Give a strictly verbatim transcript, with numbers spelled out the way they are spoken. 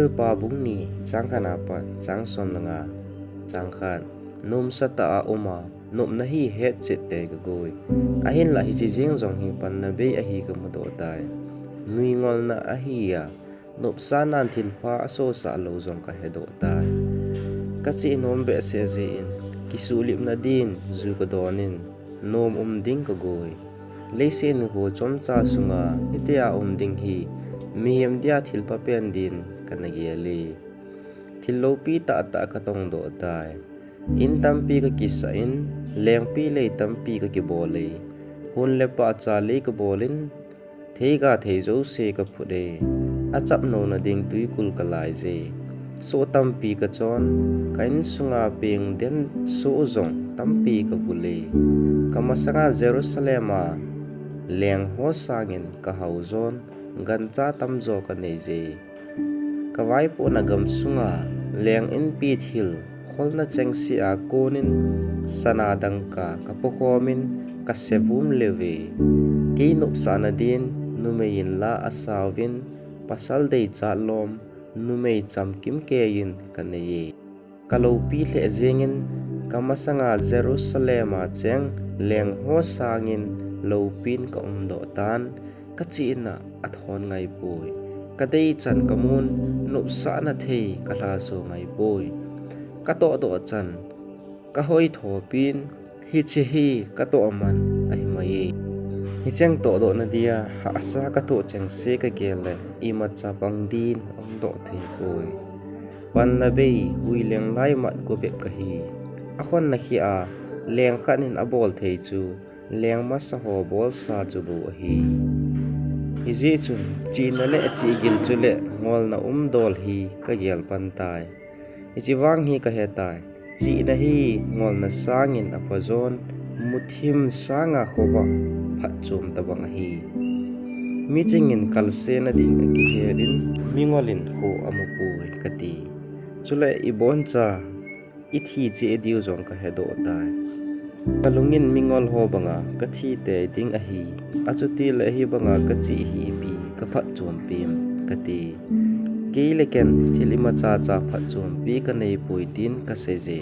Chapa bung ni, chang khat apat chang som le nga. Chang khat. Nomsa tah a um a, nopna hi hetchet tei kagoi. Ahinlah hiche jeng jong hi panna bei ahi kamudoh tai. Nui ngolna ahi a, nopsahnan thilpha asosah lou jong kahedoh tai. Kachih nom behseh jeh in, kisuhlipna din ju kadon in, nom um ding kagoi. Leiset nikho chomcha sunga hitia um ding hi mihem dia thilpha pen din kana gel e. Thil loupi tahtah katongdoh tai. In tampi kakisah in, lengpi lei tampi kakibol e. Hun le pahcha lei kabol in, theiga thei jouse kaphut e. Achapnouna ding twikul kalai je. Soh tampi kachon, ka insunga peng den soh jong tampi kavul e. Kamasanga Jerusalem a lengho sangin kahao jon, gancha tamjo kanei je. Kavaipohna gamsunga leng inpi thil kholna chengse a konin sana dangka kapokhom in kasevum leuve. Kei nopsahna din numei in la asauvin, pasal deichat lom, numei chamkim keiyin kanei e. Kaloupi lheh jengin, kamasanga Jerusalem a cheng lengho sangin loupin kaumdoh tan, kachihna athon ngaipoi. Kadeichan kamun, nopsahna thei kalhaso ngaipoi. Katohdoh chan kahoi thopin, hiche hi katoh man ahimai e. Hicheng tohdohna dia hahsa kathoh chengse kagel le imacha pang din umdoh theipoi. Panna bei, hui leng lai mat go bep kahi. Akhonna kheh a leng khat in abol thei chu leng masaho bolsa chu bou ahi. Hijeh chun chihna le chihgil chule ngolna umdol hi kagel pan tai. Hiche vang hi kahetai, chihna hi ngolna sangin aphajon, muthim sanga khovah phatchom tobang ahi. Miching in kalsena ding akihet in, mingol in kho amupoi kati. Chule iboncha ithi cheh diu jong kahedoh tai. Kalungin mingol ho banga kathi tei ding ahi, achutile hibanga kachih hi ipi kaphatchom pem kati. Kei le ken thil imachacha phatchompi kaneipoi tin kasei je.